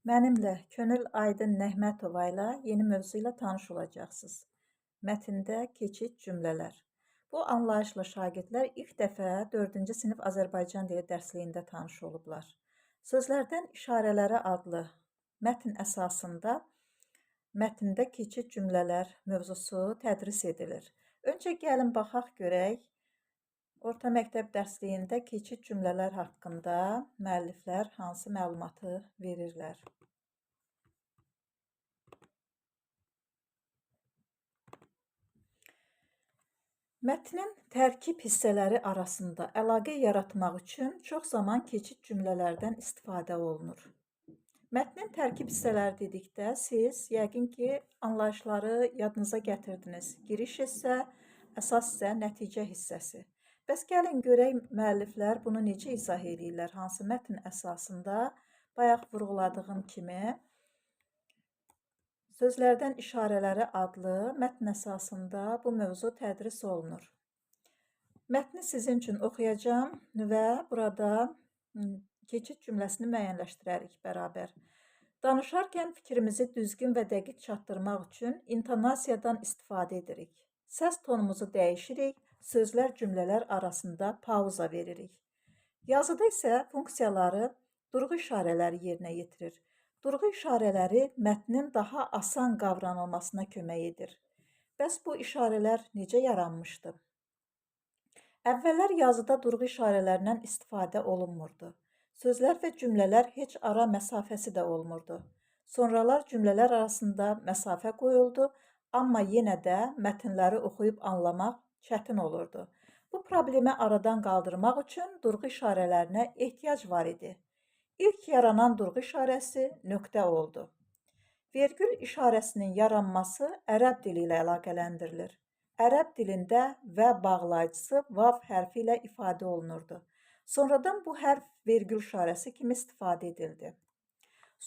Mənimlə Könül Aydın Nəhmətova ilə yeni mövzu ilə tanış olacaqsınız. Mətndə keçid cümlələr. Bu anlayışla şagirdlər ilk dəfə 4-cü sinif Azərbaycan dili dərsliyində tanış olublar. Sözlərdən işarələrə adlı mətn əsasında mətndə keçid cümlələr mövzusu tədris edilir. Öncə gəlin baxaq görək orta məktəb dərsliyində keçid cümlələr haqqında müəlliflər hansı məlumatı verirlər. Mətnin tərkib hissələri arasında əlaqə yaratmaq üçün çox zaman keçid cümlələrdən istifadə olunur. Mətnin tərkib hissələri dedikdə siz yəqin ki, anlayışları yadınıza gətirdiniz. Giriş hissə, əsas hissə, nəticə hissəsi. Bəs gəlin görək müəlliflər bunu necə izah eləyirlər? Hansı mətn əsasında? Bayaq vurğuladığım kimi Sözlərdən işarələri adlı mətn əsasında bu mövzu tədris olunur. Mətni sizin üçün oxuyacağam və burada keçid cümləsini müəyyənləşdirərik bərabər. Danışarkən fikrimizi düzgün və dəqiq çatdırmaq üçün intonasiyadan istifadə edirik. Səs tonumuzu dəyişirik, sözlər, cümlələr arasında pauza veririk. Yazıda isə funksiyaları durğu işarələri yerinə yetirir. Durğu işarələri mətnin daha asan qavranılmasına kömək edir. Bəs bu işarələr necə yaranmışdı? Əvvəllər yazıda durğu işarələrindən istifadə olunmurdu. Sözlər və cümlələr heç ara məsafəsi də olmurdu. Sonralar cümlələr arasında məsafə qoyuldu, amma yenə də mətnləri oxuyub anlamaq çətin olurdu. Bu problemi aradan qaldırmaq üçün durğu işarələrinə ehtiyac var idi. İlk yaranan durğu işarəsi nöqtə oldu. Vergül işarəsinin yaranması ərəb dili ilə əlaqələndirilir. Ərəb dilində və bağlayıcısı vav hərfi ilə ifadə olunurdu. Sonradan bu hərf vergül işarəsi kimi istifadə edildi.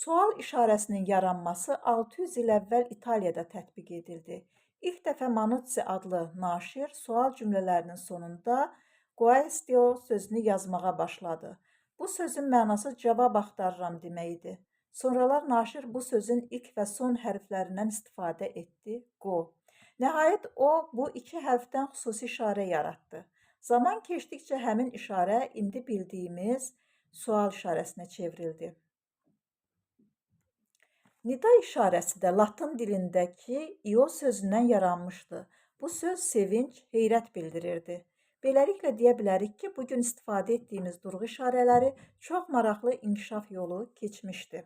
Sual işarəsinin yaranması 600 il əvvəl İtaliyada tətbiq edildi. İlk dəfə Manuzzi adlı naşir sual cümlələrinin sonunda "quaestio" sözünü yazmağa başladı. Bu sözün mənası cavab axtarıram demək idi. Sonralar naşir bu sözün ilk və son hərflərindən istifadə etdi, qo. Nəhayət o, bu iki hərfdən xüsusi işarə yaratdı. Zaman keçdikcə həmin işarə indi bildiyimiz sual işarəsinə çevrildi. Nida işarəsi də latın dilindəki io sözündən yaranmışdı. Bu söz sevinc, heyrət bildirirdi. Beləliklə deyə bilərik ki, bugün istifadə etdiyimiz durğu işarələri çox maraqlı inkişaf yolu keçmişdi.